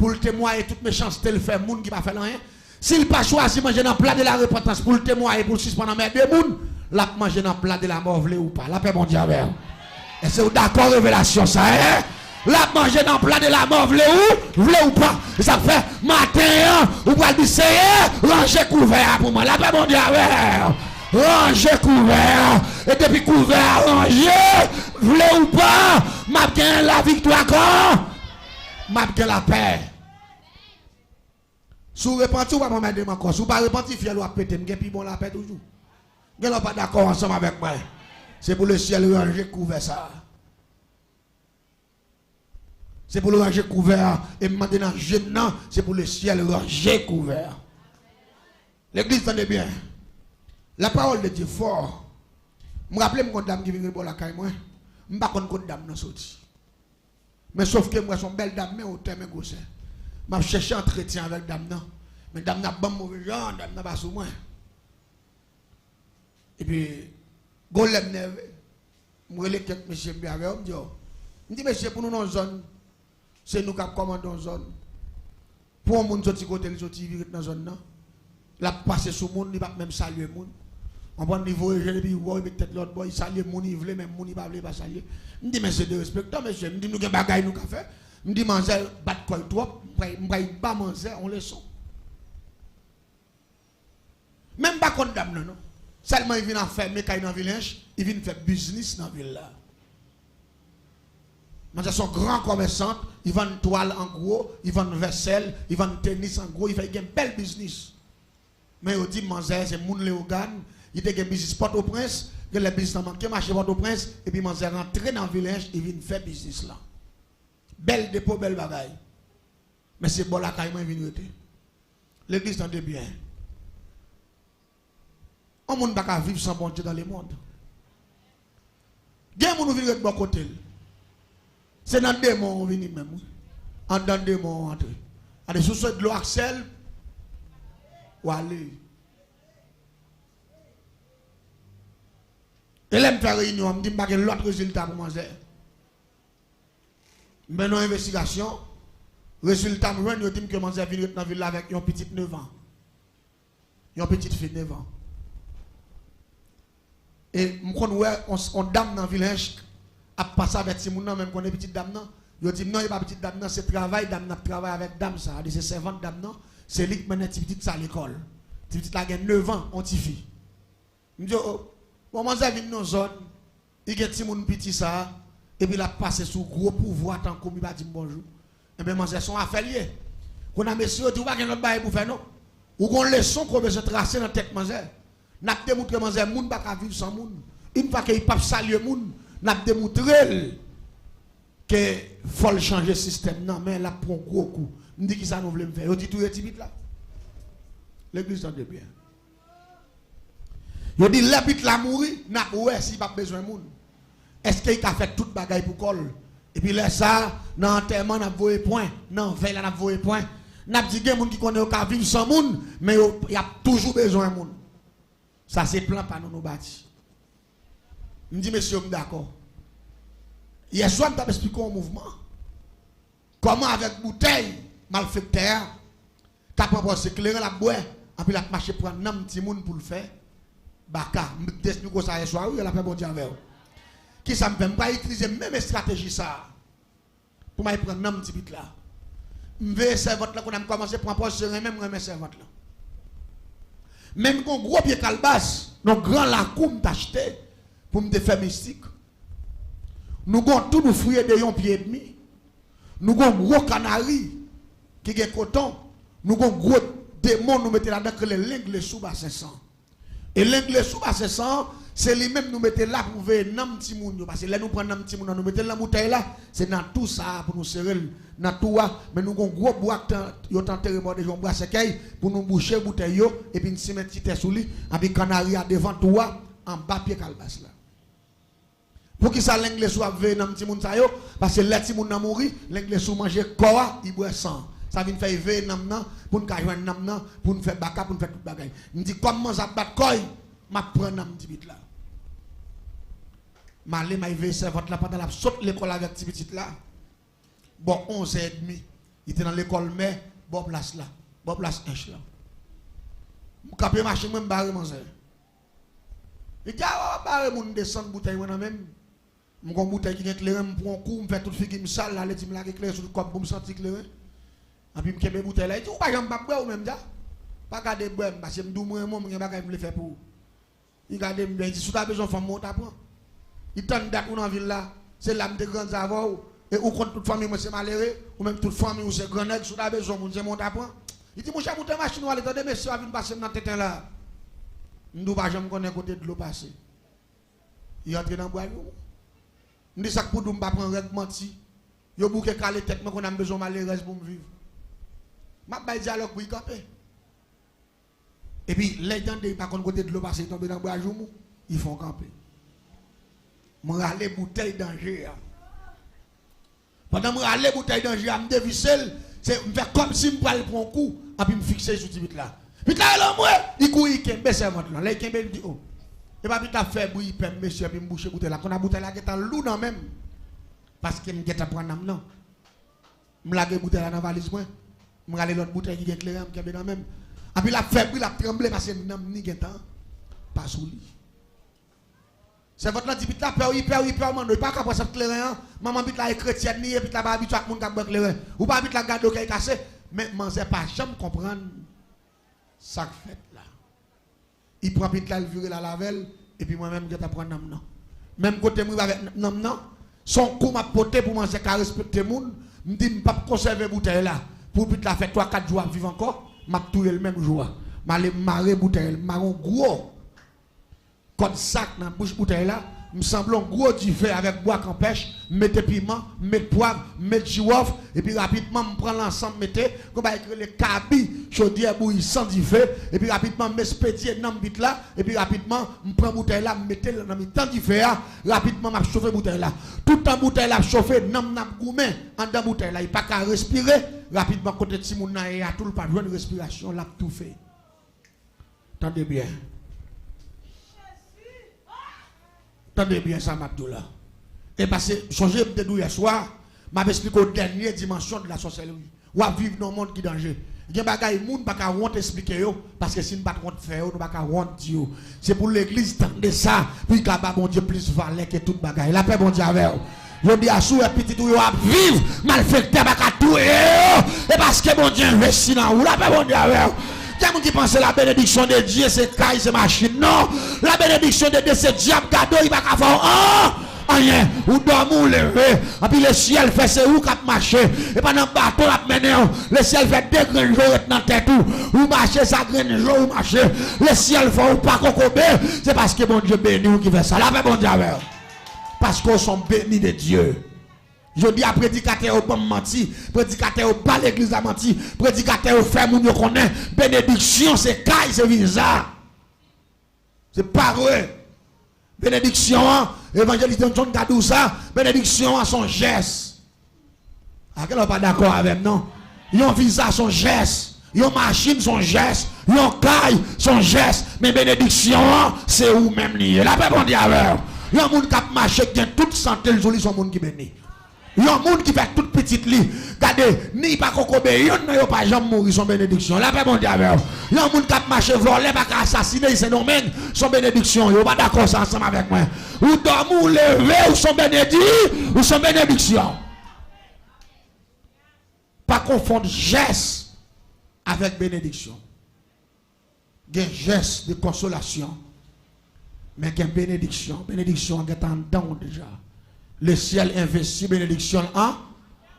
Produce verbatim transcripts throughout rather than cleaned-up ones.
pou l temwaye tout mechanste l fè moun ki pa fè l anyen. Si l pa chwazi manje nan pla de la repantans pou l temwaye, pou l sispann anmède moun, l ap manje nan pla de lamò, vle ou pa. Lapè Bondye avè w. Èske w dakò revelasyon sa, en? L ap manje nan pla de lamò, vle ou, vle ou pa. Se sa k fè, maten an, ou pral di, Seyè, ranje kouvè a pou mwen. Lapè Bondye avè w. Ranje kouvè a. E depi kouvè a ranje, vle ou pa, m ap gen laviktwa ankò. M ap gen lapè. Si w repanti, w p ap anmède m ankò. Si w pa repanti, fyèl ou ap pete. M gen pi bon lapè toujou. Gen lè w pa dakò ansanm avèk mwen. Se pou lesyèl ranje kouvè sa a. Se pou l ranje kouvè a. E m mande nan je m nan, se pou lesyèl ranje kouvè a. Legliz, tande byen. La parole de Dieu fò. M raple m gon dam ki vin ret bò lakay mwen. M pa konn kot dam nan soti. Men sof ke m wè se yon bèl dam, men wotè, men gwosè. M ap chèche antretyen avèk dam nan. Men dam nan ap ban m move jan, dam nan pa sou mwen. Epi, gon lè m nève, m rele kèk mesye m byen avè yo, m di yo, m di, mesye, pou nou nan yon zòn, se nou k ap kòmande yon zòn. Pou yon moun soti kote l soti, vin ret nan zòn nan, l ap pase sou moun, li p ap menm salye moun. Konprann, li voye je l epi li wè w, li met tèt lòt bò, li salye moun li vle, men moun li pa vle, li pa salye. M di, men se derespektan, mesye. M di, nou gen bagay nou ka fè. M di, manzè bat kò l twòp, m pral, m pral ba manzè yon leson. Men m pa konn dam nan, non. Sèlman, li vin ap fèmen kay nan Vilench, li vin fè biznis nan vil la. Manzè se yon gran kòmèsant, li vann twal an gwo, li vann vèsèl, li vann tenis an gwo, li fè, li gen bèl biznis. Men yo di m manzè se moun Leyogàn, li te gen biznis Pòtoprens, genlè biznis lan manke mache Pòtoprens, epi manzè rantre nan Vilench, li vin fè biznis lan. Bèl depo, bèl bagay. Men se bò lakay mwen vin rete. Legliz, tande byen. Yon moun pa ka viv san Bondye dans le monde. Gen moun ou vin ret bò kote l. Se nan demon ou vini menm, wi. Anndan demon ou antre. Gade, si w sot dlo ak sèl, w ale. E lè m fè reyinyon an, m di m pa gen lòt rezilta pou manzè. M mennen yon envestigasyon, rezilta m jwenn, yo di m ke manzè vin ret nan vil la avèk yon pitit nevan. Yon pitit fi nevan. E m konn wè yon, yon dam nan Vilench ap pase avèk timoun nan, men m konnen pitit dam nan. Yo di m non, e pa pitit dam nan, se travay dam nan ap travay avèk dam sa a, li se sèvant dam nan, se li k mennen ti pitit sa lekòl. Ti pitit la gen nevan, yon tifi. M di yo, o, bon, manzè vin nan zòn, li gen timoun piti sa a, epi l ap pase sou gwo pouvwa tankou m, li pa di m bonjou. Enben, manzè, se yon afè l ye. Kounye a, mesye yo di, ou pa gen lòt bagay pou fè, non. Ou gon leson ke w bezwen trase nan tèt manzè. N ap demoutre manzè, moun pa ka viv san moun. Yon fwa ke li p ap salye moun, n ap demoutre l ke fò l chanje sistèm nan, men l ap pran gwo kou. M di, kisa nou vle m fè? Yo di, touye ti pitit la. Legliz, tande byen. Yo di, lè pitit la mouri, n ap wè si l p ap bezwen moun. Èske l ka fè tout bagay pou kò l? Epi lè sa a, nan antèman, n ap voye pwen. Nan vèy la, n ap voye pwen. N ap di, gen moun ki konnen yo ka viv san moun, men yo, y ap toujou bezwen moun. Sa se plan pa nou nou bati. M di, mesye yo, m dakò. Yèswa, m t ap esplike yon mouvman. Kòman avèk boutèy malfektè a ka pran pòz se kleren l ap bwè, anpi l ap mache pran nanm timoun pou l fè baka. M te esplike w sa yèswa, wi, lapè Bondye avè w. Kisa m fè? M pral itilize menm estrateji sa a pou m al pran nanm ti pitit la. M veye sèvant lan, kounye a m kòmanse pran pòz se renmen m renmen sèvant lan. Men m gon gwo pye kalbas nan gran lakou m t achte pou m te fè mistik. Nou gon tou nou fouye de yon pye edmi. Nou gon gwo kanari ki gen koton. Nou gon gwo demon nou mete ladan k rele lenglesou basen san. E lenglesou basen san, se li menm nou mete la pou veye nanm timoun yo. Paske lè nou pran nanm timoun nan, nou mete l nan boutèy la, se nan tou sa a pou nou sere l, nan tou a. Men nou gon gwo bwa k t-, yo t antere bò de yon bwa sèkèy pou nou bouche boutèy yo, epi n simen ti tè sou li, epi kanari a devan tou a, anba pye kalbas la. Poukisa lenglesou ap veye nanm timoun sa yo? Paske lè timoun nan mouri, lenglesou manje kò a, li bwè san an. Sa vin fè l veye nanm nan, pou n ka jwenn nanm nan, pou n fè baka, pou n fè tout bagay. M di, kòm manzè ap bat kò l, m ap pran nanm ti pitit la. M ale, m al veye sèvant lan pandan l ap sot lekòl avèk ti pitit la. Bò onz è edmi, Li te nan lekòl mè, bò plas la, bò plas Ench lan. M kanpe machin mwen, m bare manzè. Li di, "A, w ap bare moun desann boutèy mwen nan men m." M gon boutèy ki gen kleren, m pran yon kou, m fè tout figi m sal, l ale di m lage kleren sou kò m pou m santi kleren. Anpi m kenbe boutèy la. Li di, "Ou pa janm p ap bwè ou menm, dja. Pa gade bwè m, paske m di w m renmen w, m gen bagay m vle fè pou ou." Li gade m byen, li di, "Si w ta bezwen fanm mwen, ou ta pran. Li tann dat ou nan vil la, se la m te grandi avè w, e ou konn tout fanmi mwen se malere, ou menm tout fanmi w se gran nèg, si w ta bezwen moun, se mwen w ta pran." Li di, "Monchè, moute machin ou ale, tande mesye a vin pase m nan tenten la." M di, "Ou pa janm konnen kote dlo pase." Li antre nan bwa joumou. M di, "Sa k pou di w m pa pran règ manti? Yo bouke kale tèt mwen, kounye a m bezwen malerèz pou m viv." M ap bay dyalòg pou li kanpe. Epi lè l tande li pa konn kote dlo pase, li tonbe nan bwa joumou, li fè yon kanpe. M rale boutèy danje a. Pandan m rale boutèy danje a, m devise l, se, m fè kòmsi m pral pran yon kou, anpi m fikse l sou ti pit la. Pit la rele anmwe, li kouri, li kenbe sèvant lan. Lè li kenbe l, li di, "O." Epa pit la ap fè bri, li pè m mesye, epi m bouche boutèy la. Kounye a boutèy la gentan lou nan men m, paske m gentan pran nanm nan. M lage boutèy la nan valiz mwen. M rale lòt boutèy ki gen kleren an, m kenbe nan men m. Anpi l ap fè bri, l ap tranble, paske nanm ni gentan pa sou li. Sèvant lan di pit la, "Pè w, li pè w, li pè w, manno, li pa ka pran sant kleren an. Manman pit la e kretyèn li ye, pit la pa abitye ak moun k ap bwè kleren. Ou pa wè pit la gade w kè l kase." Men manzè pa janm konprann sa k fèt la. Li pran pit la, l vire l al avè l, epi mwen menm m gentan pran nanm nan. Menm kote m rive avèk nanm nan, se yon kou m ap pote pou manzè ka respekte moun. M di m p ap konsève boutèy la. Pou pit la fè twa kat jou ap viv ankò, m ap touye l menm jou a. M ale m mare boutèy, m mare yon gwo kòd sak nan bouch boutèy la, m sanble yon gwo dife avèk bwa kanpèch, m mete piman, m met pwav, m met jiwòf, epi rapidman m pran lansan m mete, gon bagay ki rele kabi, chodyè bouyisan dife, epi rapidman m espedye nanm pit la, epi rapidman m pran boutèy la, m mete l nan mitan dife a, rapidman m ap chofe boutèy la. Toutan boutèy la ap chofe, nanm nan ap goumen anndan boutèy la, li pa ka respire, rapidman kote timoun nan ye a tou, l p ap jwenn respirasyon, l ap toufe. Tande byen. Tande byen sa m ap di w la. E pase, sonje m te di w yèswa, m ap esplike w dènye dimansyon de la sòsèlri. W ap viv nan yon mond ki danje. Gen bagay moun pa ka wont esplike yo, paske si n pa t wont fè yo, nou pa ka wont di yo. Se pou legliz tande sa, pou l ka ba Bondye plis valè ke tout bagay. Lapè Bondye avè w. Jodi a, si w wè pitit ou yo ap viv, malfektè pa ka touye yo. E paske Bondye envesti nan ou. Lapè Bondye avè w. Gen moun ki panse la bénédiction de Dieu se kay, se machin. Non. La bénédiction de Dieu se dyab gade w, li pa ka fè w an, anyen. Ou dòmi, ou leve. Anpi lesyèl fè se ou k ap mache. E pa nan baton l ap mennen w. Lesyèl fè de grenn je w ret nan tèt ou. Ou mache, sa grenn je w ou mache. Lesyèl fè w pa kokobe. Se paske Bondye beni w ki fè sa. Lapè Bondye avè w. Paske w se yon beni de Dye. Jodi a, predikatè yo ban m manti, predikatè yo ba legliz la manti, predikatè yo fè moun yo konnen benediksyon se kay, se viza. Se pa vre. Benediksyon an, evanjelis Johnson ka di w sa, benediksyon an se yon jès. A, kèlè w pa dakò avè m, non? Yon viza se yon jès. Yon machin se yon jès. Yon kay se yon jès. Men benediksyon an, se ou menm li ye. Lapè Bondye avè w. Yon moun k ap mache, k gen tout sante l sou li, se yon moun ki beni. Yon moun ki fè tout pitit li. Gade, ni pa kokobe, yonn nan yo pa janm mouri, se yon benediksyon. Lapè Bondye avè w. Yon moun k ap mache, vòlè pa ka asasine l Sendomeng, se yon benediksyon. Yo pa dakò sa ansanm avèk mwen. Ou dòmi, ou leve, ou se yon benedi-, ou se yon benediksyon. Pa konfonn jès avèk benediksyon. Gen jès de konsolasyon, men gen benediksyon. Benediksyon an gentan anndan w deja. Lesyèl envesti benediksyon l an,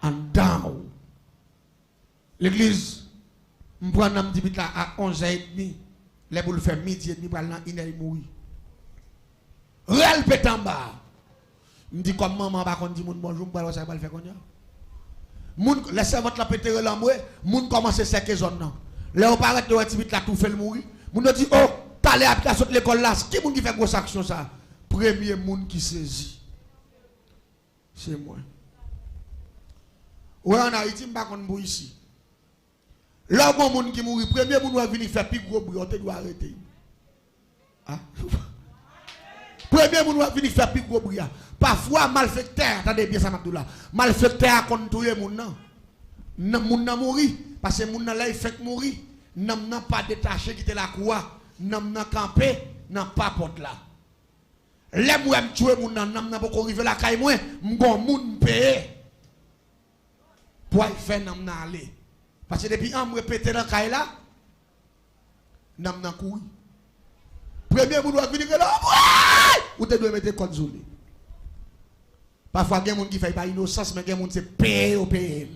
anndan w. Legliz, m pran nan m di pit la a onzè edmi, lè pou l fè midi edmi, pral nan inè, li mouri. Rèl pete anba a. M di, kòm manman an pa konn di moun bonjou, m pral wè sa l pral fè kounye a. Moun, lè sèvant lan pete rèl anmwe, moun kòmanse sèke zòn nan. Lè yo parèt, yo wè ti pit la toufe, l mouri. Moun yo di, o, talè a pit la sot lekòl la, ki moun ki fè gwòs aksyon sa a? Premye moun ki sezi, se mwen. Ou wè, ann Ayiti, m pa konn pou isi. Lè w gen yon moun ki mouri, premye moun w ap vini fè pi gwo bri a, w te dwe arete l. A? Premye moun w ap vini fè pi gwo bri a. Pafwa, malfektè a, tande byen sa m ap di w la, malfektè a konn touye moun nan. Nanm moun nan mouri, paske moun nan lè l fenk mouri, nanm nan pa detache kite lakou a, nanm nan kanpe nan pa pòt la. Lè m wè m tchwe moun nan, nanm nan poko rive lakay mwen, m gon moun m peye pou al fè nanm nan ale. Paske depi anmwe pete nan kay la, nanm nan kouri. Premye moun wè k vini rele anmwe! Ou te dwe mete kòd sou li. Pafwa gen moun ki fè l pa inosans, men gen moun se peye yo peye l.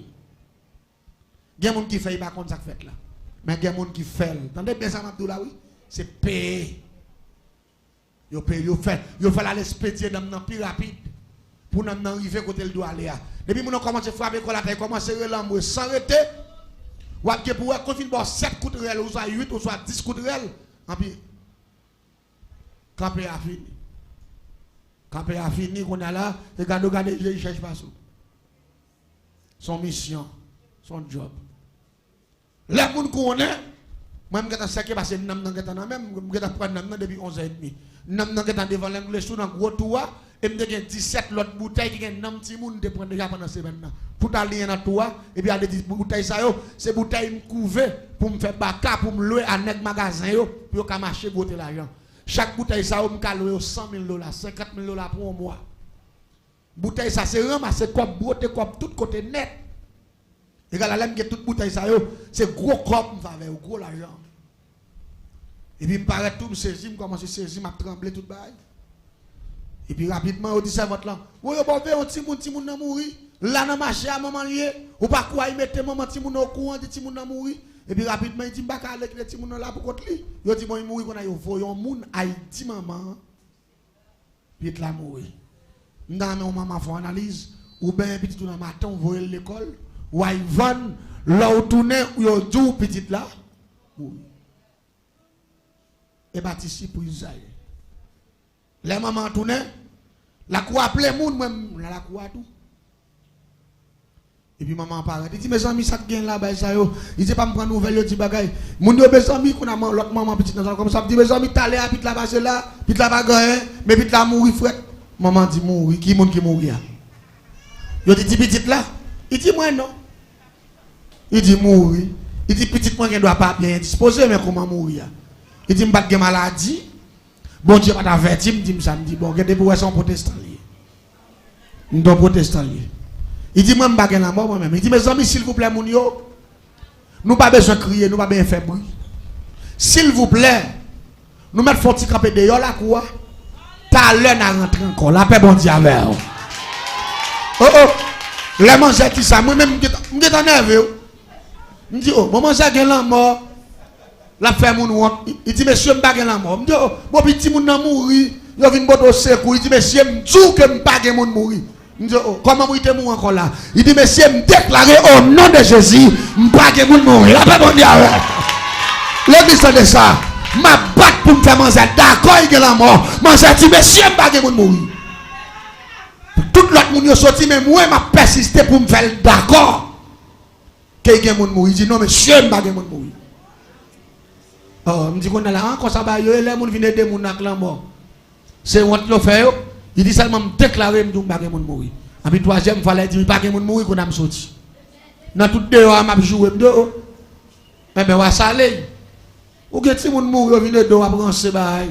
Gen moun ki fè l pa konn sa k fèt la. Men gen moun ki fè l. Tande byen sa m ap di w la wi. Se peye. Yo peye, yo fè, yo fè l al espedye nanm nan pi rapid. Pou nanm nan rive kote l dwe ale a. Depi moun nan kòmanse frape kò l atè, kòmanse rele anmwe san rete, w ap gen pou wè kon fin ba w sèt kout rèl, oswa uit, oswa dis kout rèl. Anpi, kanpe a fini. Kanpe a fini, kounye a la, e gade w gade je, i chèch pase w. Se yon misyon, se yon djòb. Lè moun konnen, mwen m gentan sèke paske nanm nan gentan nan men m, m gentan pran nanm nan depi onzè edmi. Nanm nan gentan devan Lenglesou nan gwo tou a, e m te gen disèt lòt boutèy ki gen nanm timoun m te pran deja pandan semèn nan. Tout aliyen nan tou a, epi a de di boutèy sa yo, se boutèy m kouve pou m fè baka, pou m lwe a nèg magazen yo, pou yo ka mache bwote lajan. Chak boutèy sa yo, m ka lwe yo san mil dola, senkant mil dola pou yon mwa. Boutèy sa se ranmase kòb, bwote kòb tout kote nèt. Egal a lè m gen tout boutèy sa yo, se gwo kòb m fè avè yo, gwo lajan. Epi m parèt tou, m sezi, m kòmanse sezi, m ap tranble tout bagay. Epi rapidman, yo di sèvant lan, "Woy, yo ba w veye yon timoun, timoun nan mouri. La nan mache a, manman l ye. Ou pa kwè y mete manman timoun nan okouran, di timoun nan mouri." Epi rapidman, li di, "M pa ka ale kite timoun nan la pou kont li." Yo di, "Bon, li mouri kounye a." Yo voye yon moun al di manman an, pitit la mouri. M ta renmen yon manman fè yon analiz, ou benyen pitit ou nan maten, ou voye l lekòl, ou al vann, lè w tounen, ou yo di w pitit la mouri. E pa ti sipriz sa ye. Lè manman an tounen, lakou a plen moun, mwen m nan lakou a tou. Epi manman an parèt. Li di, "Mezanmi, sa k gen la, bagay sa yo?" Li di, "Epa m pran nouvèl, yo di bagay." Moun yo, mezanmi, kounye a man-, lòt manman pitit nan sa kòmanse ap di, "Mezanmi, talè a pitit la pase la, pitit la pa gen anyen, men pitit la mouri frèt." Manman an di, "Mouri? Ki moun ki mouri a?" Yo di, "Ti pitit la." Li di, "Mwen non." Li di, "Mouri?" Li di, "Pitit mwen gen dwa pa byen endispoze, men kòman mouri a?" Li di, "M pa t gen maladi." Bondye pa t avèti m, di m sa, m di, "Bon, gen depi w wè se yon pwotestan l ye." M di, "Yon pwotestan l ye." Li di, "Mwen, m pa gen lanmò, mwen menm." Li di, "Mezanmi, silvouplè, moun yo, nou pa bezwen kriye, nou pa bezwen fè bri. Silvouplè, nou mèt fè yon ti kanpe deyò lakou a. Talè n a rantre ankò. Lapè Bondye avè w." Oh, oh. Lè manzè di sa, mwen menm, m gentan, m gentan nève, wi. M di, "Oh, bon, manzè gen lanmò." L ap fè moun wont. Li, li di, "Mesye, m pa gen lanmò." M di, "Oh, bon, pi timoun nan mouri, yo vin pote w sekou." Li di, "Mesye, m di w ke m pa gen moun mouri." M di, "Oh, kòman pou li te mouri ankò la?" Li di, "Mesye, m deklare o non de Jezi, m pa gen moun mouri." Lapè Bondye avè w. Legliz, tande sa. M ap bat pou m fè manzè dakò li gen lanmò. Manzè di, "Mesye, m pa gen moun mouri." Tout lòt moun yo soti, men mwen, m ap pèsiste pou m fè l dakò ke gen moun mouri. Li di, "Non, mesye, m pa gen moun mouri." Oh, m di, "Kounye a la, an, konsa bagay yo ye, lè moun vin ede moun ak lanmò, se wont yo fè yo?" Li di, "Sèlman m deklare, m di w m pa gen moun mouri." Anpi twazyèm fwa, lè li di m pa gen moun mouri, kounye a m soti. Nan tout deyò a, m ap joure, m di, "Oh, enben, w a sale." Ou gen timoun mouri, yo vin ede w ap ranse bagay.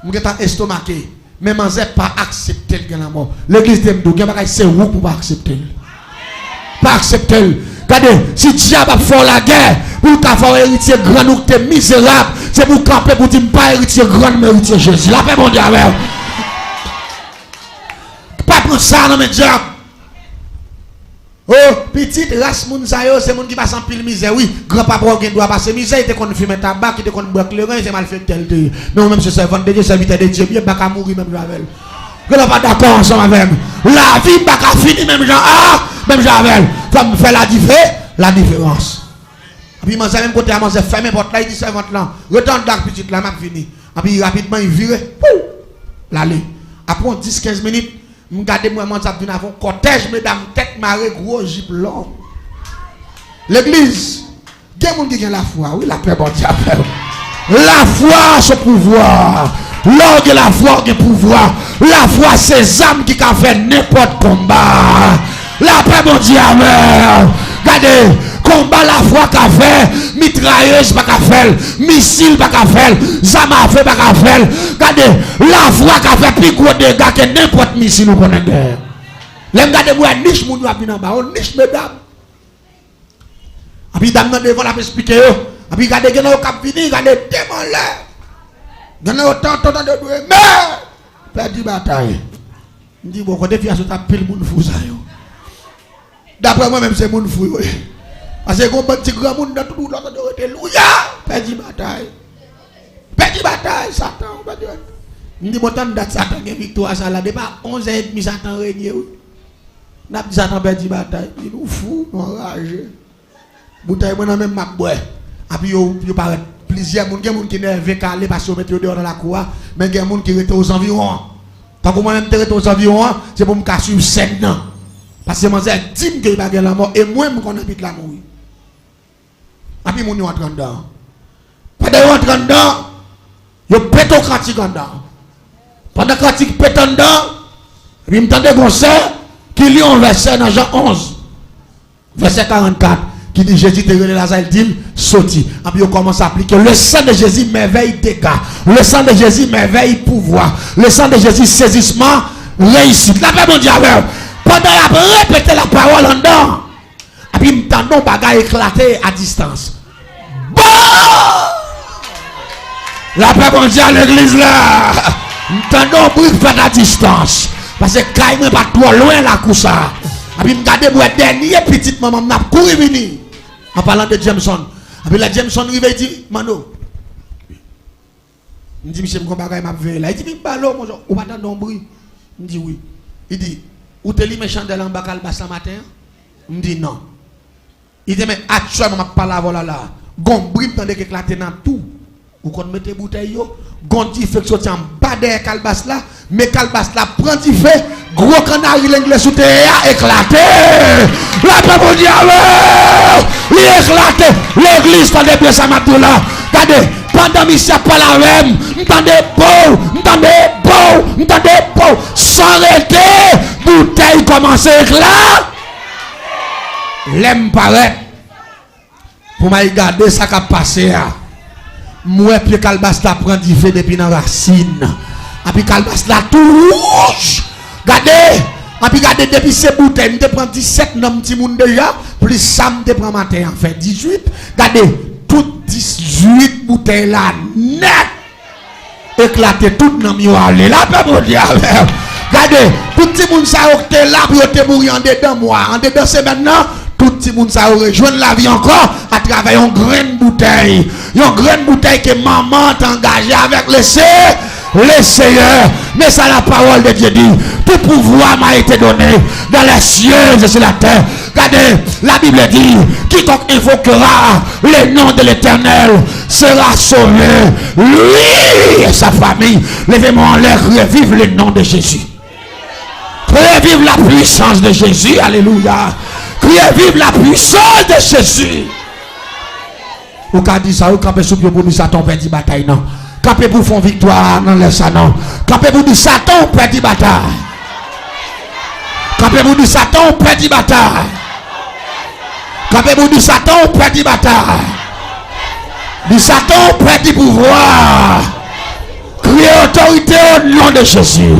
M gentan estomake. Men manzè pa aksepte l gen lanmò. Legliz de m di w, gen bagay se ou pou pa aksepte l. Pa aksepte l. Gade, si dyab ap fè w lagè, pou l ka fè w eritye grann ou ki te mizerab, se pou w kanpe pou w di, "M pa eritye grann, m eritye Jezi." Lapè Bondye avè w. Pa pran sa nan men dyab. Oh, pitit, ras moun sa yo, se moun ki pase anpil mizè, wi. Granpapa w gen dwa pase mizè, li te konn fimen tabak, li te konn bwè kleren, se malfektè l te ye. Men ou menm se sèvant de Dye, sèvitè de Dye, m pa ka mouri menm jan avè l. Gen lè w pa dakò ansanm avè m. Lavi m pa ka fini menm jan, ah, menm jan avè l. Fò m fè ladife-, ladiferans. Anpi manzè menm kote a, manzè fèmen pòt la, li di sèvant lan, "Rete anndan ak pitit la, m ap vini." Anpi rapidman, li vire, pou l ale. Apre yon dis, kenz minit, m gade, m wè manzè ap vin avè yon kòtèj medam tèt mare, gwo jip long. Legliz, gen moun ki gen lafwa, wi, lapè Bondye avè w. Lafwa se pouvwa. Lè w gen lafwa, w gen pouvwa. Lafwa se zam ki ka fè nenpòt konba. Lapè Bondye avè w. Gade, konba lafwa ka fè, mitrayèz pa ka fè l, misil pa ka fè l, zam afe pa ka fè l. Gade, lafwa ka fè pi gwo dega ke nenpòt misil ou konnen gen. Lè m gade, m wè nich moun yo ap vin anba, yon nich medam. Epi dam nan devan l ap esplike yo. Epi gade, gen nan yo k ap vini, gade de men anlè. Gen nan yo tanto tande dwe men. Pèdi batay. M di, bon, kote fi a sot ak pil moun fou sa yo? Daprè mwen menm, se moun fou yo ye. Paske gon bann ti granmoun nan tout wout la, tande yo rete louya, pèdi batay. Pèdi batay, Satan, ou pèdi batay. M di, bon, tann dat Satan gen viktwa sa la, depi onz è edmi Satan renye, wi. N ap di Satan pèdi batay, di nou fou, nou anraje. Boutèy mwen nan men m, m ap bwè. Epi yo, yo parèt plizyè moun. Gen moun ki nève, kale, paske yo mete yo deyò nan lakou a. Men gen moun ki rete ozanviwon an. Tankou mwen menm te rete ozanviwon an, se pou m ka swiv sèn nan. Paske manzè di m ke li pa gen lanmò, e mwen, m konn anpil lanmò, wi. Epi moun yo antre anndan. Pandan yo antre anndan, yo pete yon kantik anndan. Pandan kantik pete anndan, epi m tande gon sè ki li yon vèsè nan Jan onz. Vèsè karannkat, ki di Jezi te rele Laza, li di l, soti. Epi yo kòmanse aplike, le sang de Jésus, merveille, dégâts. Le sang de Jésus, merveille, pouvoir. Le sang de Jésus, sezisman, reyisit. Lapè Bondye avè w. Pandan y ap repete lapawòl anndan, epi m tande yon bagay eklate a distans. Bon! Lapè Bondye a legliz la. M tande yon bri k fèt a distans. Paske kay mwen pa t twò lwen lakou sa. Epi m gade, m wè dènye pitit manman m nan ap kouri vini. An palan de Jameson. Epi lè Jameson rive, li di, Manno. M di, Misye, m gon bagay m ap veye la. Li di, men m pale w, monchè, ou pa tande yon bri? M di, wi. Li di, ou te limen chandèl anba kalbas la maten an? M di, non. Li di, men aktyèlman m ap pale avè w la la, gon bri m tande k eklate nan tou. Ou konn mete boutèy yo? Gon dife k soti anba dèyè kalbas la, men kalbas la pran dife, gwo kannari lengle sou teren an eklate. Lapè Bondye avè w! Li eklate! Legliz, tande byen sa m ap di w la. Gade, pandan misye ap pale avè m, m tande pow, m tande pow, m tande pow. San rete, boutèy kòmanse eklate. Lè m parèt, pou m al gade sa k ap pase a, m wè pye kalbas la pran dife depi nan rasin. Epi kalbas la tou wouj. Gade! Epi gade, depi se boutèy, m te pran disèt nanm timoun deja, plis sa m te pran maten an, fè dizuit. Gade, tout dizuit boutèy la nèt eklate, tout nanm yo ale. Lapè Bondye avè w. Gade, tout timoun sa yo k te la pou yo te mouri andedan mwa, andedan semèn nan, tout timoun sa yo rejwenn lavi ankò atravè yon grenn boutèy. Yon grenn boutèy ke manman an te angaje avèk lese, le Seyè. Men sa la parole de Dieu dit, tout pouvoir m'a été donné dans les cieux et sur la terre. Gade, la Bible dit, quiconque invoquera le nom de l'Éternel sera sauvé, lui et sa famille. Leve men w anlè, kriye viv le nom de Jésus. Kriye viv la puissance de Jésus. Alelouya. Kriye viv la puissance de Jésus. Ou ka di sa, ou kanpe sou pye w pou di Satan ou pèdi batay nan. Kanpe pou fon viktwa nan lè sa non. Kanpe pou di Satan ou pèdi batay. Kanpe pou di Satan ou pèdi batay. Kanpe pou di Satan ou pèdi batay. Di Satan ou pèdi pouvwa. Kriye otorite o non de Jezi.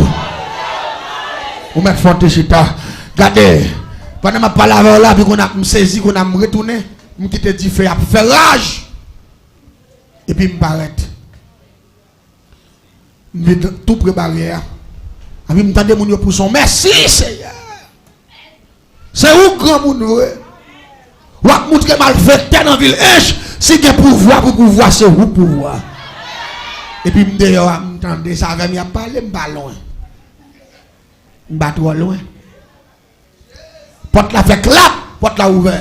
Ou mèt fè yon ti chita. Gade, pandan m ap pale avè w la, epi kounye a m sezi, kounye a m retounen, m kite dife ap fè raj. Epi m parèt. M vin tou pre baryè a. Epi m tande moun yo pouse yon mèsi, Seyè. Se ou k granmoun vre. W ap moutre malfektè nan vil Ench, si gen pouvwa pou pouvwa, se ou k pouvwa. Epi m deyò a, m tande sa avè m y ap pale, m pa lwen. M pa twò lwen. Pòt la fè klap, pòt la ouvè.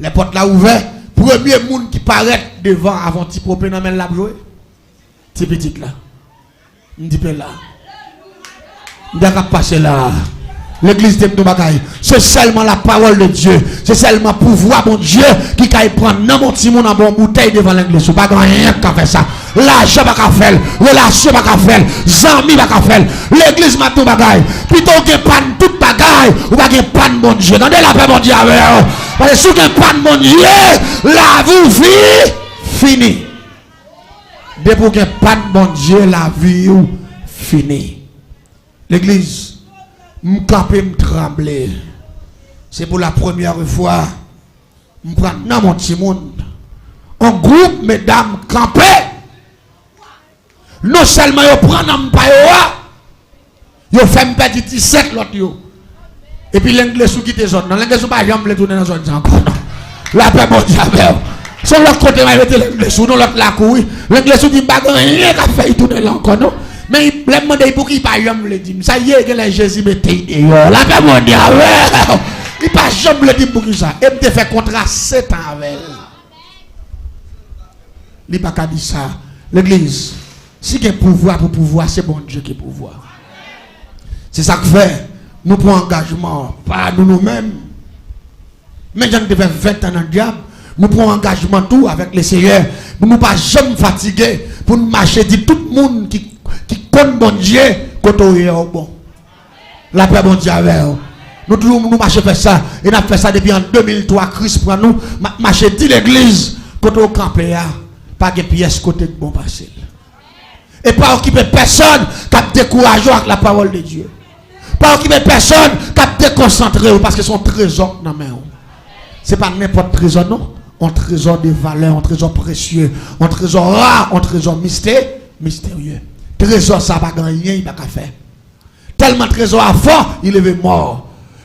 Lè pòt la ouvè, premye moun ki parèt devan avè yon ti pope nan men l l ap jwe, ti pitit la. M di pe la. M di a k ap pase la. Legliz, tande m di w bagay. Se sèlman la parole de Dieu, se sèlman pouvwa Bondye ki kay pran nanm yon timoun anba yon boutèy devan legliz ou. Pa gen anyen k ka fè sa. Lajan pa ka fè l, relasyon pa ka fè l, zanmi pa ka fè l. Legliz, m ap di w bagay. Pito w gen pàn tout bagay, ou pa gen pàn Bondye. Tande, lapè Bondye avè w. Paske si w gen pàn Bondye, lavi w fi, fini. Depi w gen pàn Bondye, lavi w fini. Legliz, m kanpe, m tranble. Se pou la premyè fwa, m pran nanm yon timoun. Yon gwoup medam kanpe. Non sèlman yo pran nanm pa yo a, yo fè m pèdi disèt lòt yo. Epi Lenglesou kite zòn nan. Lenglesou pa janm vle tounen nan zòn sa ankò, non. Lapè Bondye avè w. Se yon lòt kote m al mete Lenglesou, nan lòt lakou, wi. Lenglesou di m pa gen anyen k ap fè l tounen la ankò, non. Men lè m mande l pouki, li pa janm vle di m. Sa l ye, genlè Jezi mete l deyò. Lapè Bondye avè w. Li pa janm vle di m poukisa. E m te fè kontra sèt an avè l. Li pa ka di sa. Legliz, si gen pouvwa pou pouvwa, se Bondye ki pouvwa. Se sa k fè nou pran angajman pa nou, nou menm. Men jan n te fè ven tan nan dyab, nou pran angajman tou avèk Leseyè pou nou pa janm fatige, pou n mache di tout moun ki, ki konn Bondye, kote w ye a, w bon. Lapè Bondye avè w. Nou toujou nou mache fè sa, e n ap fè sa depi an de mil twa, Kris pran nou. M ap mache di legliz, kote w kanpe a, pa gen pyès kote k bon pase l. E pa okipe pèsonn k ap dekouraje w ak la parole de Dieu. Pa okipe pèsonn k ap dekonsantre w, paske se yon trezò k nan men w. Se pa nenpòt trezò, non. Yon trezò de valè, yon trezò presye, yon trezò ra, yon trezò mistè, misterye. Trezò sa pa gen anyen li pa ka fè. Tèlman trezò a fò, li leve mò.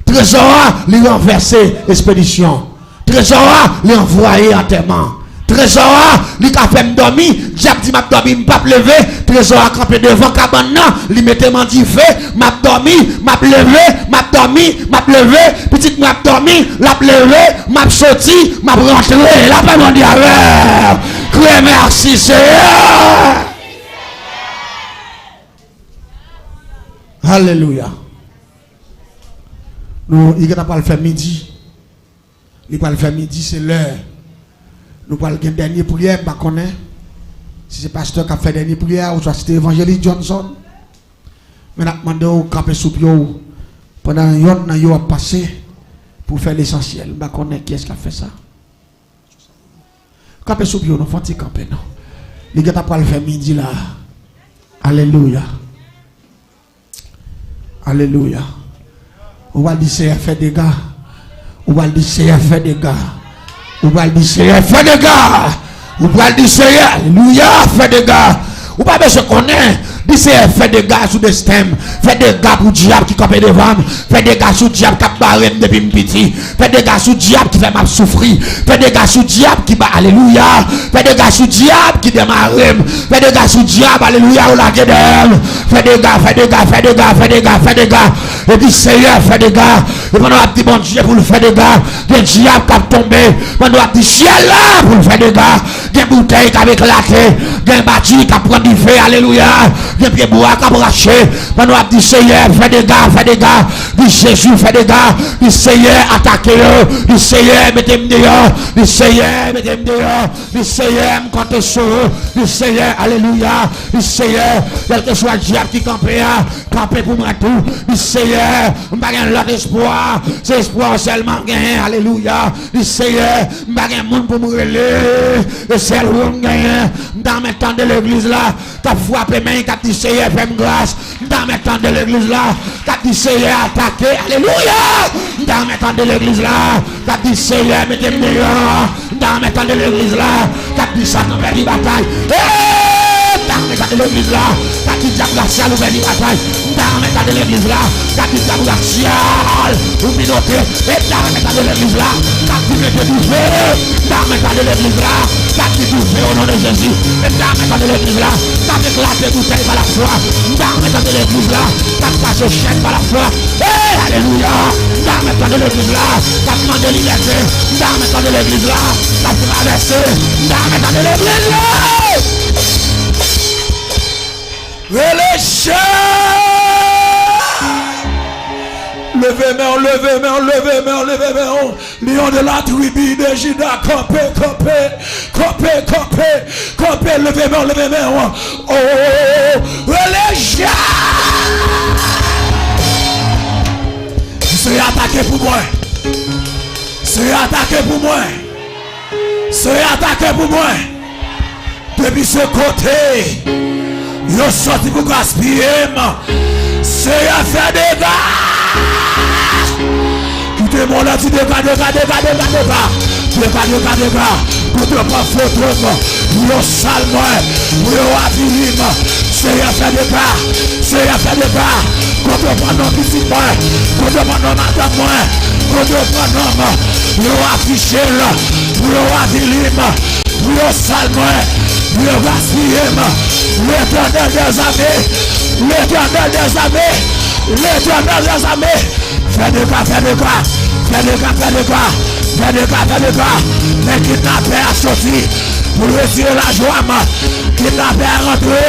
Trezò a, li ranvèse espedisyon. Trezò a, li anvwaye antèman. Trezò a, li ka fè m dòmi. Dyab di m ap dòmi, m p ap leve. Trezò a kanpe devan kabann nan, li mete m an dife. M ap dòmi, m ap leve, m ap dòmi, m ap leve. Pitit mwen ap dòmi, l ap leve, m ap soti, m ap rantre. Lapè Bondye avè w. Kriye mèsi, Seyè. Alelouya. Nou, li gentan pral fè midi. Li pral fè midi, se lè nou pral gen dènye priyè, m pa konnen si se pastè k ap fè dènye priyè a, oswa si se evanjelis Johnson. Men n ap mande w kanpe sou pye w pandan yonn nan yo ap pase pou fè lesansyèl. M pa konnen kiyès k ap fè sa. Kanpe sou pye w non, fè yon ti kanpe non. Li gentan pral fè midi la. Alelouya. Alelouya. Ou pral di, Seyè, fè dega. Ou pral di, Seyè, fè dega. Ou pral di, Seyè, fè dega. Ou pral di, Seyè, alelouya, fè dega. Ou pa bezwen konnen. Di, Seyè, fè dega sou desten m. Fè dega pou dyab ki kanpe devan m. Fè dega sou dyab k ap bare m depi m piti. Fè dega sou dyab ki fè m ap soufri. Fè dega sou dyab ki ba, alelouya. Fè dega sou dyab ki demare m. Fè dega sou dyab, alelouya, ou lage dèyè m. Fè dega, fè dega, fè dega, fè dega, fè dega. E di, Seyè, fè dega. E pandan w ap di Bondye pou l fè dega, gen dyab k ap tonbe. Pandan w ap di syèl la pou l fè dega, gen boutèy k ap eklate. Gen bati k ap pran dife, alelouya. Gen pyebwa k ap rache. Pandan w ap di, Seyè, fè dega, fè dega. Di, Jezi, fè dega. Di, Seyè, atake yo. Di, Seyè, mete m deyò. Di, Seyè, mete m deyò. Di, Seyè, m konte sou ou. Di, Seyè, alelouya. Di, Seyè, kèlkeswa dyab ki kanpe a, kanpe pou mwen tou. Di, Seyè, m pa gen lòt espwa. Se espwa w sèlman m genyen. Alelouya. Di, Seyè, m pa gen moun pou m rele. E sèl ou m genyen. M ta renmen tande legliz la k ap frape men, k ap di, Seyè, fè m gras. M ta renmen tande legliz la k ap di, Seyè, atake. Alelouya! M ta renmen tande legliz la k ap di, Seyè, mete m deyò. M ta renmen tande legliz la k ap di, Satan pèdi batay. Hey! M ta renmen tande legliz la k ap di, dyab rasyal ou pèdi batay. M ta renmen tande legliz la k ap di, dyab rasyal ou minote. E m ta renmen tande legliz la k ap di, mete dife. M ta renmen tande legliz la k ap di, dife o non de Jezi. E m ta renmen tande legliz la k ap eklate boutèy pa lafwa. M ta renmen tande legliz la k ap kase chèn pa lafwa. Hey, alelouya! M ta renmen tande legliz la k ap mande libète. M ta renmen tande legliz la k ap travèse. M ta renmen tande legliz la. Rele Jezi! Leve men w, leve men w, leve men w, leve men w. Lion de la tribi de Jida, kanpe, kanpe, kanpe, kanpe, kanpe, leve men w, leve men w. Oh, rele Senyè atake pou mwen. Senyè atake pou mwen. Senyè atake pou mwen. Depi se kote yo sòti pou gaspiye m, Senyè fè dega. Kite m anlè ti dega, dega, dega, dega, dega. Dega, dega, dega. Kote yo pran foto m pou yo sal mwen, pou yo avili m. Senyè fè dega. Senyè fè dega. Kote yo pran non pitit mwen, kote yo pran non madanm mwen, kote yo pran non m, pou yo afiche l, pou yo avili m, pou yo sal mwen, pou yo gaspiye m. Letènèl dèzame, Letènèl dèzame, Letènèl dèzame. Fè dega, fè dega, fè dega, fè dega, fè dega, fè dega. Men kidnapè a soti pou l retire lajwa m. Kidnapè a rantre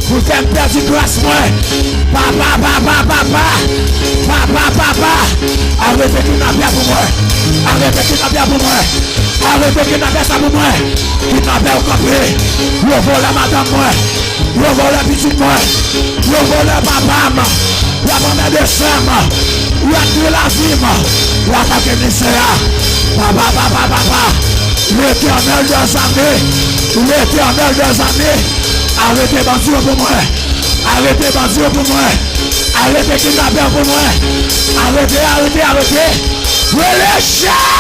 pou fè m pèdi gras mwen. Papa, papa, papa, papa, papa, arete kidnapè a pou mwen. Arete kidnapè a pou mwen. Arete kidnapè sa pou mwen. Kidnapè yo kanpe. Yo vòlè madanm mwen. Yo vòlè pitit mwen. Yo vòlè papa m. Y ap anmède sè m. Y ap detwi lavi m. Y atake misye a. Papa, papa, papa. Letènèl dèzame. Letènèl dèzame. Arete bandi yo pou mwen. Arete bandi yo pou mwen. Arete kidnapè yo pou mwen. Arete, arete, arete. Rele Senyè.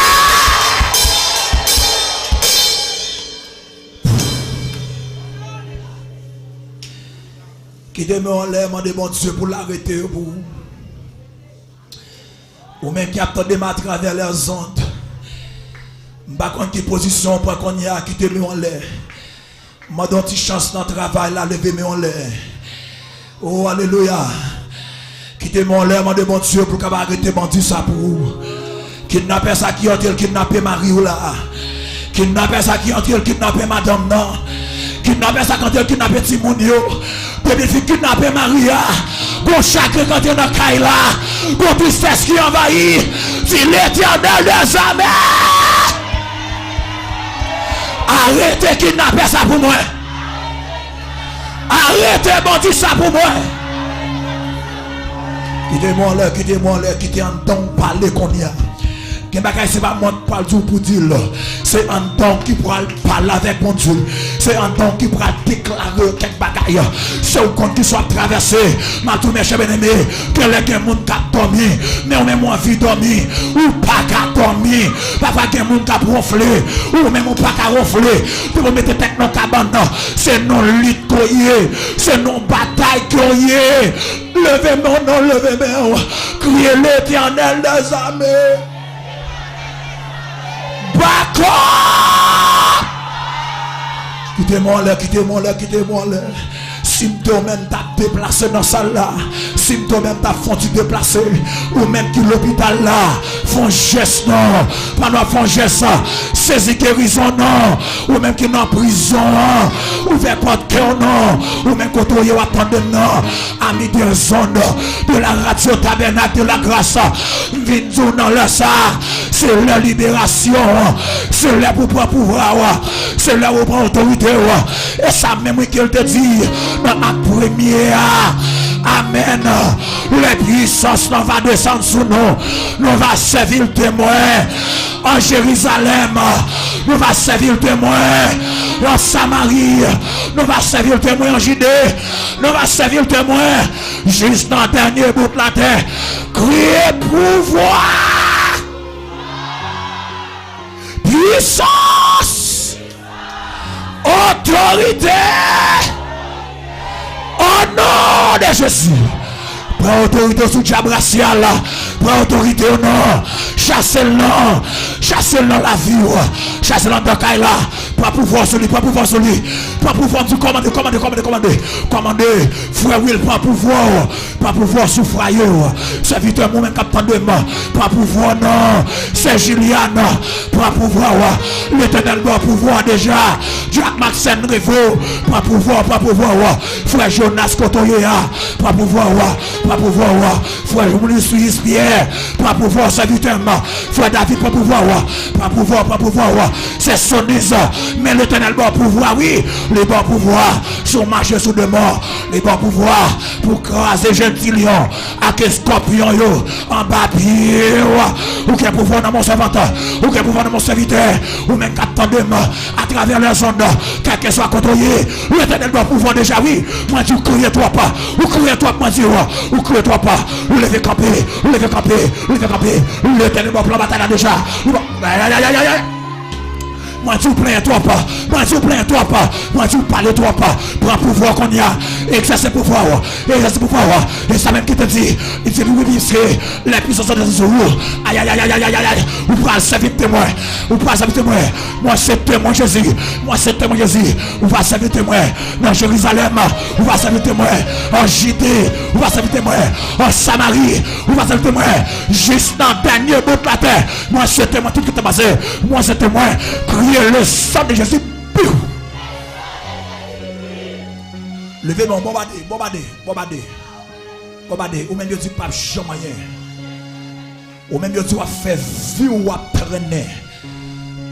Kite men w anlè, mande Bondye pou l arete yo pou ou. Ou menm ki ap tande m atravè lèzond, m pa konn ki pozisyon w pran kounye a, kite men w anlè. Mande yon ti chans nan travay la, leve men w anlè. O, alelouya. Kite men w anlè, mande Bondye pou l kapab arete bandi sa pou ou. Kidnapè sa ki antre l kidnape mari w la. Kidnapè sa ki antre l kidnape madanm nan. Kidnapè sa ki antre l kidnape timoun yo. Depi l fin kidnape mari a, gon chagren k antre nan kay la. Gon tristès ki anvayi. Di Letènèl dèzame. Arete kidnapè sa pou mwen. Arete bandi sa pou mwen. Kite mwen anlè, kite mwen anlè, kite anndan w pale kounye a. Gen bagay se pa mwen k pral di w pou di l. Se anndan w ki pral pale avèk Bondye. Se anndan w ki pral deklare kèk bagay. Se ou konn ki sa w ap travèse. M ap di w, mèchè byeneme, genlè gen moun k ap dòmi, men ou menm ou anvi dòmi. Ou pa ka dòmi. Papa, gen moun k ap wonfle. Ou menm ou pa ka wonfle. Depi w mete tèt nan kabann nan, se nan lit ke w ye. Se nan batay ke w ye. Leve men w non, leve men w. Kriye Letènèl dèzame. Bako! Kite mwen anlè, kite mwen anlè, kite mwen anlè. Si m te w menm, m t ap deplase nan sal la. Si m te w menm, m t ap fè yon ti deplase. Ou menm ki lopital la, fè yon jès non. Pandan w ap fè yon jès, sezi gerizon non. Ou menm ki nan prizon an, ouvè pòt kè w non. Ou menm kote w ye, w ap tande m non. Ami des ondes de la radio Tabernacle de la Grâce, m vin di w nan lè sa, se lè liberasyon, se lè pou pran pouvwa w, se lè pou pran otorite w. E sa menm wi ke l te di nan Ak premye a. Amèn. Lè pwisans lan va desann sou nou, nou va sèvi l temwen an Jerizalèm, nou va sèvi l temwen an Samari, nou va sèvi l temwen an Jide, nou va sèvi l temwen jis nan dènye bout latè. Kriye pouvwa, pwisans, otorite, o non de Jezi. Pran otorite w sou dyab rasyal. Pran otorite w non. Chase l non. Chase l nan lavi w. Chase l anndan kay la. Pran pouvwa sou li, pran pouvwa sou li. Pran pouvwa, m di kòmande, kòmande, kòmande, kòmande. Kòmande, frè Will, pran pouvwa w. Pran pouvwa w sou fwaye w. Sèvitè mwen menm k ap tande m, pran pouvwa w nan. Sè Julian, pran pouvwa w. Letènèl ba w pouvwa w deja. Jack Maxen Revo, pran pouvwa w, pran pouvwa w. Frè Jonas, kote w ye a, pran pouvwa w, pran pouvwa w. Frè Monis Pierre, pran pouvwa w, sèvitè m. Frè David, pran pouvwa w. Pran pouvwa w, pran pouvwa w. Sè Soniz, men Letènèl ba w pouvwa, wi. Li ba w pouvwa. Si w mache sou demon, li ba w pouvwa pou kraze jèn ti lyon ak eskòpyon yo anba pye w. Ou gen pouvwa nan men w, sèvant. Ou gen pouvwa nan men w, sèvitè. Ou menm k ap tande m atravè lèzonn, kèlkeswa kote w ye, Letènèl ba w pouvwa deja, wi. Mwen di w kriye twòp. Ou kriye twòp, mwen di w. Ou kriye twòp. Ou leve kanpe. Ou leve kanpe. Ou leve kanpe. Letènèl ba w plan batay la deja. Ou ba, ay, ay, ay, ay, ay, ay. Mwen di w plenyen twòp. Mwen di w plenyen twòp. Mwen di w pale twòp. Pran pouvwa w kounye a. Egzèse pouvwa w. Egzèse pouvwa w. E sa menm ki te di, li di, wi, wi, se lè pwisans de Jezi sou ou. Ay, ay, ay, ay, ay, ay, ay, ay. Ou pral sèvi temwen. Ou pral sèvi temwen. Mwen se temwen Jezi. Mwen se temwen Jezi. Ou va sèvi temwen nan Jerizalèm. Ou va sèvi temwen an Jide. Ou va sèvi temwen an Samari. Ou va sèvi temwen jis nan dènye bout latè. Mwen se temwen tout ki te pase. Mwen se temwen. Kriye le san de Jezi. Piw! Leve men w, bonbade, bonbade, bonbade. Bonbade, ou menm yo di p ap janm anyen. Ou menm yo di w ap fè vi w, w ap trennen.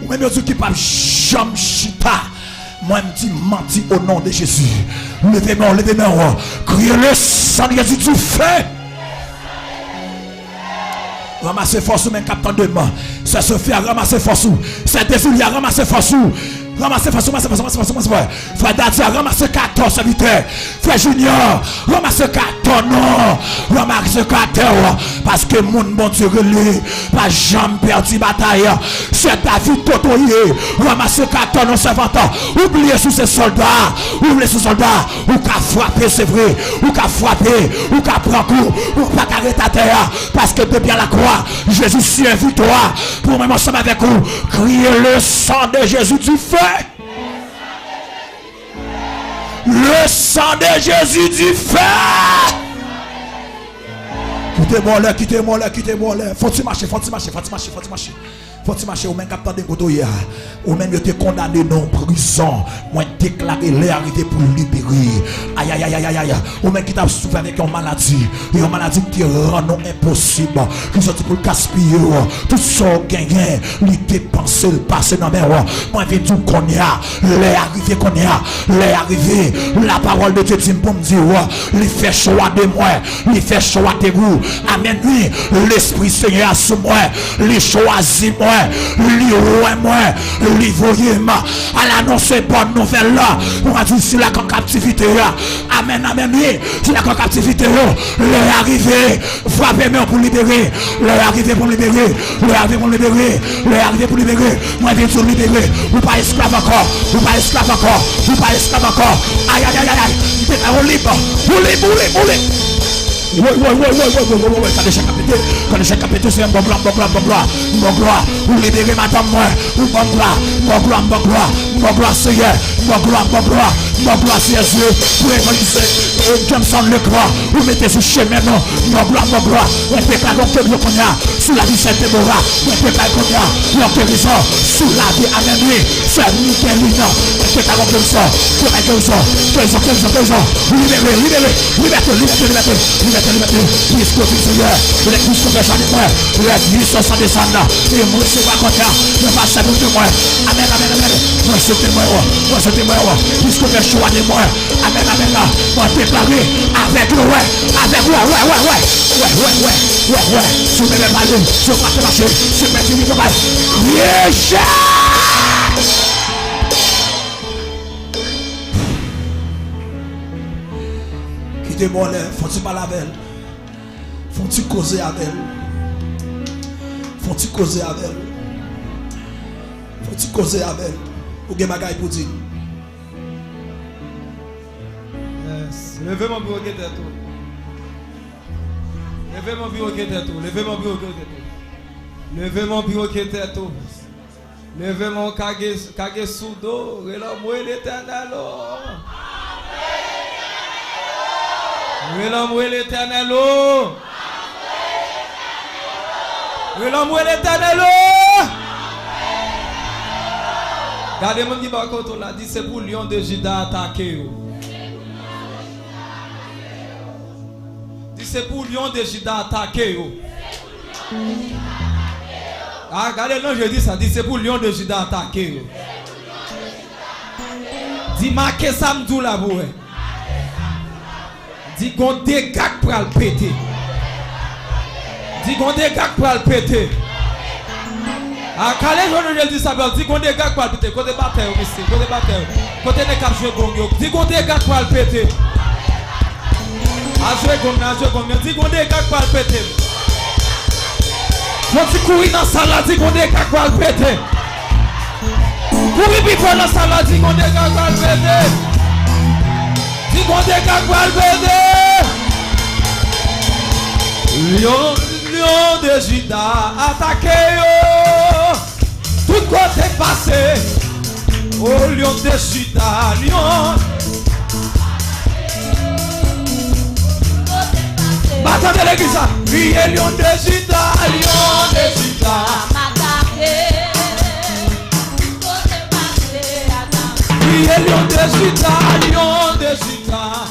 Ou menm yo di w ki p ap janm chita. Mwen m di manti o non de Jezi. Leve men w, leve men w. Kriye le san de Jezi, di fè. Ranmase fòs ou menm k ap tande m. Sè Sofia, ranmase fòs ou. Sè Dezilia, ranmase fòs ou. Ranmase fòs ou, ranmase fòs ou, ranmase fòs ou, ranmase fòs ou. Frè Dadia, ranmase katò sèvitè. Frè Junior, ranmase katò non. Ranmase katò. Paske moun Bondye rele pa janm pèdi batay. Sè David, kote w ye, ranmase katò non, sèvant. Ou bliye si w se sòlda. Ou bliye si w se sòlda. Ou ka frape, se vre. Ou ka frape. Ou ka pran kou. Ou pa ka ret atè a. Paske depi a lakwa, Jezi siyen viktwa pou mwen ansanm avèk ou. Kriye le san de Jezi, di fè. Le san de Jezi, di fè. Kite bòlè, kite bòlè, kite bòlè. Fò ti mache, fò ti mache, fò ti mache, fò ti mache. Fò ti mache, ou menm k ap tande kote w ye a. Ou menm yo te kondane nan yon prizon. Mwen deklare lè a rive pou libere. Ayayayayayay. Ou menm ki t ap soufri avèk yon maladi. Yon maladi ki te rann ou enposib. Ki soti pou l gaspiye w. Tout sa w genyen, li depanse l pase nan men w. Mwen vin di w kounye a. Lè a rive kounye a. Lè a rive. Lapawòl de Dye di m pou m di w. Li fè chwa de mwen. Li fè chwa de ou. Amèn, wi. Lespri Senyè a sou mwen. Li chwazi mwen. Li wè mwen. Li voye m al anonse bòn nouvèl la. Mwen di sila k an kaptivite a. Amèn, amèn, wi. Sila k an kaptivite yo. Lè a rive. Frape men w pou libere. Lè a rive pou m libere. Lè a rive pou m libere. Lè a rive pou libere. Mwen vin di w libere. Ou pa esklav ankò. Ou pa esklav ankò. Ou pa esklav ankò. Ayayayayay. M te fè w lib. Ou lib, ou lib, ou lib. Woy, woy, woy, woy, woy, woy, woy, woy, woy. Kande chèn k ap pete. Kande chèn k ap pete, Senyè, m ba w glwa, m ba w glwa, m ba w glwa, m ba w glwa. Ou libere madanm mwen. Ou ban m glwa, m ban w glwa, m ban w glwa, m ban w glwa, Seyè. M ban w glwa, m ban w glwa, m ban w glwa, Seyè Dye. Pou evanjelize, e, Jameson Leclerc, ou mete sou chemen nou. M ban w glwa, m ban w glwa. Mwen deklare yon gerizon kounye a sou lavi sè Deborah. Mwen deklare kounye a yon gerizon sou lavi, amèn, wi, sè Miguelina. Mwen deklare yon gerizon, deklare gerizon, gerizon, gerizon, gerizon. Libere, libere. Libète, libète, libète, libète, libète. Piske w vin, Senyè, lè piske w fè chwa de mwen, lè pwisans lan desann, e mwen resevwa kounye a, mwen pa sèvi de mwen. Amèn, amèn, amèn. Mwen se temwen w, mwen se temwen w. Piske w fè chwa de mwen. Amèn, amèn. Mwen deklare avèk wè, avèk wè, wè, wè, wè. Wè, wè, wè, wè, wè. Si w menm pale, si w pa te mache, si w pèdi li, papa. Kriye Jezi! Kite bòlè, fò ti pale avè l. Fò ti koze avè l. Fò ti koze avè l. Fò ti koze avè l. Ou gen bagay pou di l. Yes. Leve men pi wo ke tèt ou. Leve men pi wo ke tèt ou. Leve men pi wo ke tèt ou. Leve men pi wo ke tèt ou. Leve men w, kage, kage sou do, rele anmwe Letènèl o. Rele anmwe Letènèl o. Rele anmwe Letènèl o. Gade moun ki bò kote w la, di se pou lyon de Jida atake yo. Di se pou lyon de Jida atake yo. Ah, gade non, je di sa, di se pou lyon de Jida atake yo. Di make sa m di w la pou wè. Di gon dega k pral pete. Di gon dega k pral pete. A kale jwenn je di sa bèl. Di gon dega k pral pete. Kote batè yo mesye? Kote batè yo? Kote nèg k ap jwe gong yo? Di gon dega k pral pete. A jwe gong nan, a jwe gong nan. Di gon dega k pral pete. Fò ti kouri nan sal la, di gon dega k pral pete. Kouri pi fò nan sal la, di gon dega k pral pete. Di gon dega k pral pete. Lyon, lyon de Jida atake yo. Tout kote pase. O lyon de Jida, lyon. Ba tande legliz la. Kriye lyon de Jida, lyon de Jida. Kriye lyon de Jida, lyon de Jida.